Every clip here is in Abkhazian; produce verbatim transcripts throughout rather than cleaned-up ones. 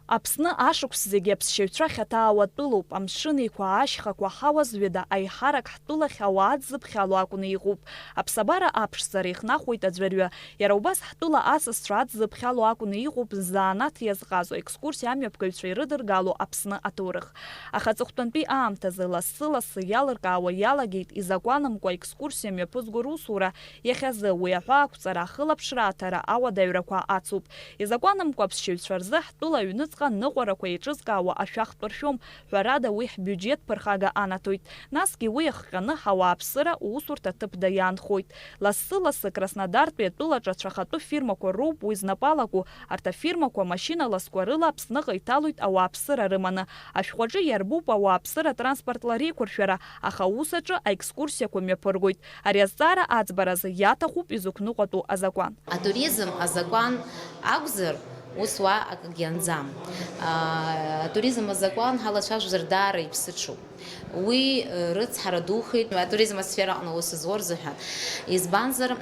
Аԥсны ашықәс зегьы аԥсшьаҩцәа хьаҭаауа тәылоуп, амшын еиқәа, ашьхақәа, ҳауа зҩыда, аиҳарак ҳтәылахь ауаа дзыԥхьало акәны иҟоуп. Аԥсабара аԥшӡара ихнахуеит аӡәырҩы. Иара убас ҳтәыла асасцәа аӡ зыԥхьало акәны иҟоуп ззанааҭ иазҟазо, екскурсиа амҩаԥгаҩцәа ирыдыргало Аԥсны аҭоурых. Аха аҵыхәтәантәи аамҭазы лассы-лассы иалыркаауа иалагеит изакәанымкәа екскурсиа мҩаԥызго русура. Иахьазы уи аҳәаақәҵара, ахылаԥшра аҭара ауадаҩрақәа ацуп. Изакәанымкәа аԥсшьаҩцәа рзы ҳтәыла аҩныҵҟа ныҟәарақәа еиҿызкаауа ашәахтә ршәом, ҳәарада, уи ҳбиуџьет ԥырхага анаҭоит. Насгьы уи иахҟьаны ҳауааԥсыра усурҭа ҭыԥда иаанхоит. Лассы-лассы Краснодартәи атәылаҿы ацәахатәы фирмақәа роуп уи знапы алаку. Арҭ афирмақәа машьына ласқәа рыла Аԥсныҟа иҭалоит ауааԥсыра рыманы. Ашәҟәаҿы иарбуп ауааԥсыра транспортла реиқәыршәара, аха аус аҿы аекскурсиақәа мҩаԥыргоит. Ари азҵаара аӡбаразы иаҭахуп изықәныҟәатәу азакәан. Атуризм азакәан акәзар, ус уа акгьы анӡам. Аа, атуризм азакәан ҳалацәажәозар даара иԥсыҽуп. Уи, э, рыцҳара духеит атуризм асфера аҟны аус зуа рзыҳәан. Избанзар, м,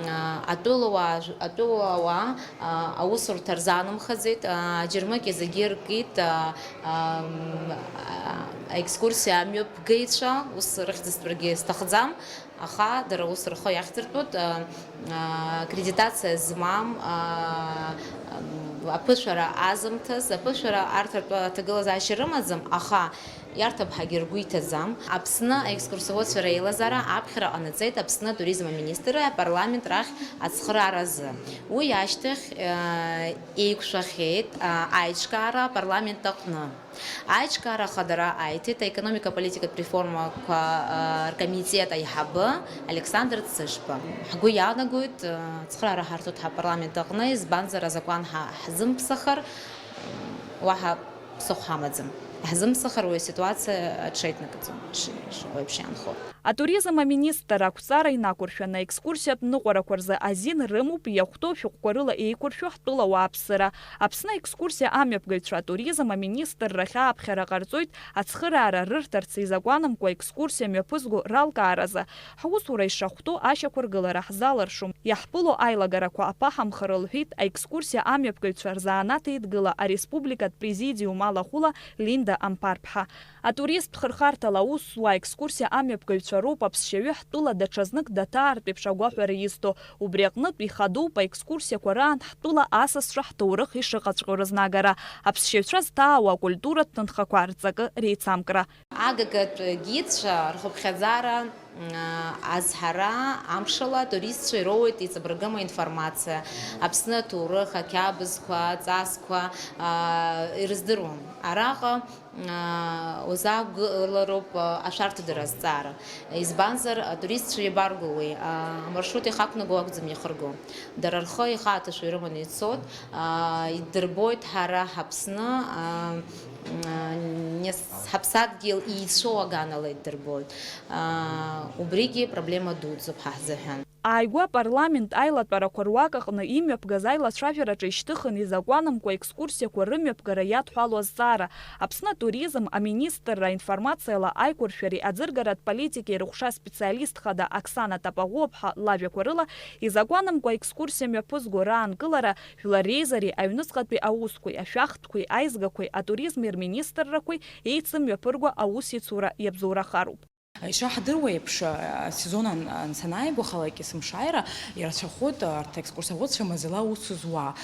а, атәылауаа, атәылауаа, а, аусурҭа рзаанымхаӡеит, а, аџьармыкьа зегьы иркит, а, а, м, а, аекскурсиа амҩаԥгаҩцәа, ус рыхьӡыстәрагьы сҭахӡам. Аха дара ус рхы иахьдыртәоит, а, а, аккредитациа змам, а, ам, аԥышәара азымҭаз, аԥышәара арҭ ртәы аҭагылазаашьа рымаӡам, аха иарҭап ҳәагьы ргәы иҭаӡам. Аԥсны аекскурсоводцәа реилазаара аԥхьара ҟанаҵеит Аԥсны атуризм аминистрреи апарламент рахь ацхырааразы. Уи ашьҭахь, а, еиқәшәахьеит, а, аиҿкаара апарламент аҟны. Аиҿкаара ахадара аиҭеит аекономика-политикатә реформақәа, а, ркомитет аиҳабы Александр Цышба. Ҳгәы иаанагоит, а, ацхыраара ҳарҭоит ҳапарламент аҟны, избанзар, азакәан ҳа-, ҳзымԥсахыр, м, уаҳа ԥсыхәа ҳамаӡам. Иаҳзымԥсахыр уи аситуациа аҽеиҭнакӡом, ш-, ш-, уеиԥш иаанхо. Атуризм аминистр ақәҵара инақәыршәаны, аекскурсиатә ныҟәарақәа рзы азин рымоуп иахәҭоу шәҟәқәа рыла еиқәыршәо ҳтәыла ауааԥсыра. Аԥсны аекскурсиа амҩаԥгаҩцәа атуризм аминистррахь ааԥхьара ҟарҵоит, ацхыраара рырҭарц изакәанымкәа аекскурсиа мҩаԥызго ралкааразы. Ҳусура ишахәҭоу ашьақәыргылара ҳзалыршом. Иаҳԥыло аилагарақәа аԥаҳамхар, лҳәеит аекскурсиа амҩаԥгаҩцәа рзанааҭ еидгыла ареспубликатә президиум алахәыла Линда Амԥарԥҳа. Атуристтә хырхарҭала аус зуа аекскурсиа амҩаԥгаҩцәа роуп аԥсшьаҩы ҳтәыла даҽазнык даҭаартә еиԥш агәаҳәара изҭо. Убри аҟнытә ихадоуп аекскурсиақәа раан ҳтәыла асасцәа ҳҭоурых ишыҟаҵәҟьоу рызнагара, аԥсшьаҩцәа зҭаауа акультуратә ҭынхақәа рҵакы реицамкра. Агагатә гидцәа рхыԥхьаӡара, м, азҳара амшала атуристцәа ироуеит иҵабыргыма информациа, Аԥсны аҭоурых, ақьабзқәа, аҵасқәа, а, ирыздыруам. Араҟа аа, узаақәгылароуп, аа, ашәарҭадара азҵаара. Избанзар, атуристцәа иабаргәылои? Аа, амаршрут иахақәнаго акәӡам иахырго. Дара рхы ихаҭашәа ирыманы ицоит, аа, иддырбоит ҳара ҳаԥсны, аа, аа, нес-, ҳаԥсадгьыл еицәоу аганала иддырбоит. Аа, убригьы проблема дуӡӡоуп ҳа ҳзыҳәан. Ааигәа апарламент аилатәарақәа руак аҟны имҩаԥгаз аилацәажәараҿы ишьҭыхын изакәанымкәа екскурсиақәа рымҩаԥгара иадҳәалоу азҵаара. Аԥсны атуризм аминистрра аинформациала аиқәыршәареи аӡыргаратә политикеи рыҟәша специалист хада Оксана Тапаӷәыаԥҳа лажәақәа рыла, изакәанымкәа аекскурсиа мҩаԥызго раанкылара жәлар реизареи аҩныҵҟатәи аусқәеи, ашәахтәқәеи, аизгақәеи, атуризми рминистррақәеи еицымҩаԥырго аусеицура иабзоурахароуп. Ишаҳдыруа еиԥш, асезон ан-, ан-, санааигәахалак, есымшааира ирацәахоит арҭ аекскурсоводцәа маӡала аус зуа.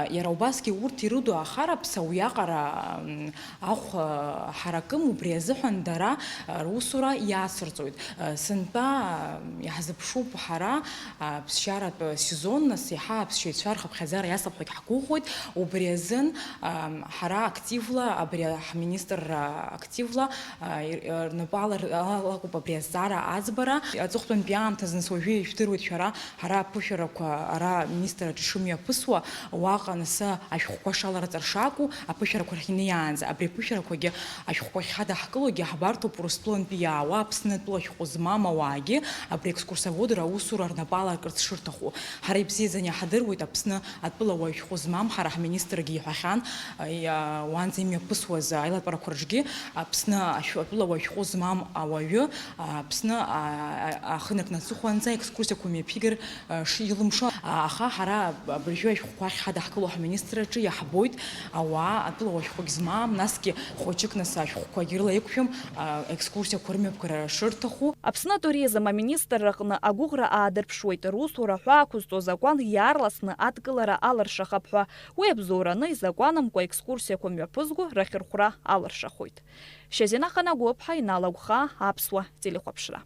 Иара убасгьы урҭ ирыду ахараԥс уиаҟара, м, ахә, а, ҳаракым, убри азыҳәан дара, а, русура иацырҵоит. А, сынтәа, а, иаҳзыԥшуп ҳара, а, ԥсшьаратә сезон, нас иаҳа аԥсшьаҩцәа рхыԥхьаӡара иацлап ҳәагь ҳгәыӷуеит. Убри азын, а, ҳара активла, абри ҳминистрра активла, а, ир-, а, рнапы алар-, алакуп абри азҵаара аӡбара. Аҵыхәтәантәи аамҭазы, нас уажәы ижәдыруеит шәара, ҳара аԥышәарақәа ара аминистрраҿы ишымҩаԥысуа, уаҟа нас ашәҟәқәа шаларҵар шакәу, аԥышәарақәа рахь инеиаанӡа, абри аԥышәарақәагьы ашәҟәқәа ахьҳадаҳкылогьы ҳбарҭоуп Урыстәылантәи иаауа Аԥсны атәыла ашәҟәы змам ауаагьы абри аекскурсоводра аусура рнапы аларкырц шырҭаху. Ҳара ибзиаӡаны иаҳдыруеит Аԥсны атәылауаҩ шәҟәы змам, ҳара ҳминистргьы иҳәахьан, иа-, уанӡа имҩаԥысуаз аилатәарақәа рҿгьы, Аԥсны ашә-, атәылауаҩ шәҟәы змам ауаҩы Аԥсны, а, а, ахынракны аҵыхәанӡа аекскурсиақәа мҩаԥигар, а, шилымшо. А, аха ҳара абыржәы ашәҟәқәа ахь ҳадаҳкыло ҳминистрраҿы иаҳбоит ауаа атәылауаа шәҟәык змам, насгьы хәыҷык нас ашәҟәқәагьы рыла иқәшәом, а, екскурсиақәа рымҩаԥгара шырҭаху. Аԥсны атуризм аминистрраҟны агәыӷра аадырԥшуеит русура ҳәа ақәызҵо азакәан иаарласны адкылара алыршахап ҳәа. Уи абзоураны изакәанымкәа екскурсиақәа мҩаԥызго рахьырхәра алыршахоит. Шьазина Ханагәыԥҳа, Инал Агәхаа, Аԥсуа телехәаԥшра.